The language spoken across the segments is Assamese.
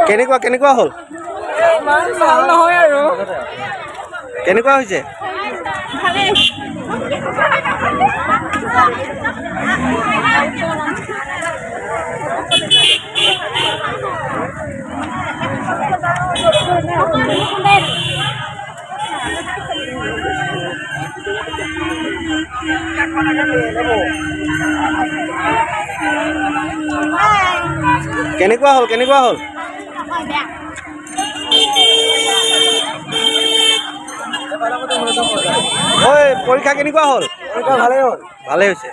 কেনেকুৱা কেনেকুৱা হ'ল? ইমান ভাল নহয় আৰু। কেনেকুৱা হৈছে? কেনেকুৱা হ'ল? কেনেকুৱা হ'ল? ঐ, পৰীক্ষা কেনেকুৱা হ'ল? ভালেই হ'ল। ভালেই হৈছে।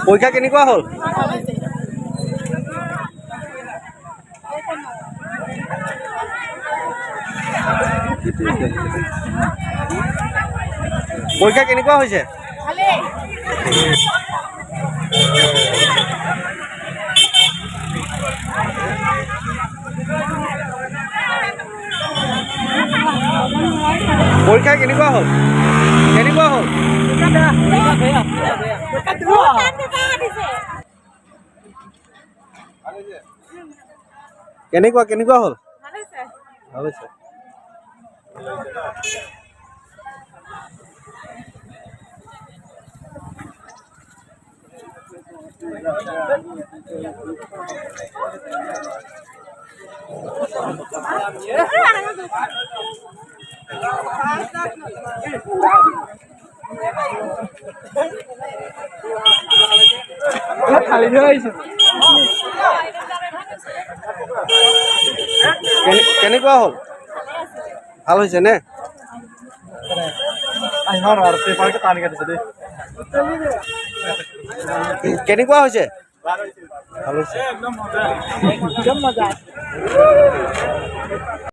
পৰীক্ষা কেনেকুৱা হ'ল? পৰীক্ষা কেনেকুৱা হৈছে? পৰীক্ষা কেনেকুৱা হ'ল? কেনেকুৱা হ'ল? কেনেকুৱা কেনেকুৱা হ'ল? ভাল হৈছে। খালী হৈ আহিছে। কেনেকুৱা হ'ল? ভাল হৈছে নে? কেনেকুৱা হৈছে? ভাল হৈছে। একদম মজা।